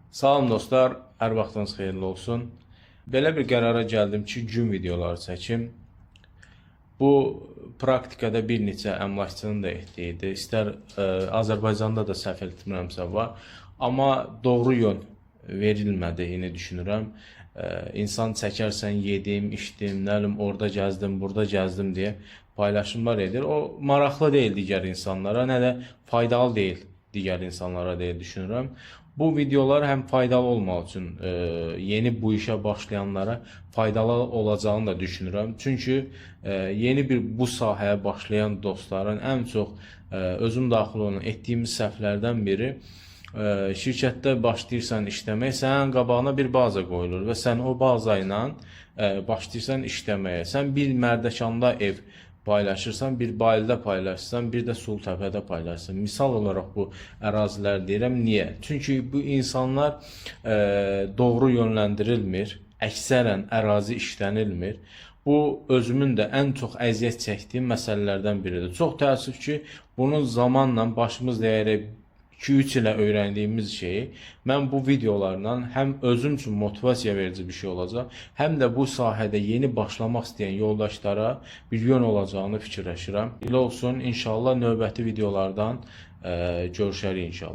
Salam dostlar, hər vaxtınız xeyirli olsun. Belə bir qərara gəldim ki, gün videoları çəkim. Bu praktikada bir neçə əmlakçının da etdiyidir. İstər Azərbaycanda da səhv etmirəmsə var, amma doğru yön verilmədiyini düşünürəm. İnsan çəkərsən yedim, içdim, nə bilim orada gəzdim, burada gəzdim deyə paylaşımlar edir. O maraqlı deyil digər insanlara, nə də faydalı deyil digər insanlara deyə düşünürəm. Bu videolar həm faydalı olmaq üçün yeni bu işə başlayanlara faydalı olacağını da düşünürəm. Çünki yeni bir bu sahəyə başlayan dostların ən çox özüm daxil olan etdiyimiz səhvlərdən biri şirkətdə başlayırsan işləməyə, sənin qabağına bir baza qoyulur və sən o baza ilə başlayırsan işləməyə. Sən bir Mərdəkanda ev paylaşırsan, bir Bayılda paylaşırsan, bir də Sulutəpədə paylaşırsan. Misal olaraq bu ərazilər deyirəm. Niyə? Çünki bu insanlar doğru yönləndirilmir. Əksərən ərazi işlənilmir. Bu özümün də ən çox əziyyət çəkdiyim məsələlərdən biridir. Çox təəssüf ki, bunun zamanla başımız dəyərək 2-3 ilə öyrəndiyimiz şeyi mən bu videolarla həm özüm üçün motivasiya verici bir şey olacaq, həm də bu sahədə yeni başlamaq istəyən yoldaşlara bir yön olacağını fikirləşirəm. Elə olsun, inşallah növbəti videolardan görüşərik inşallah.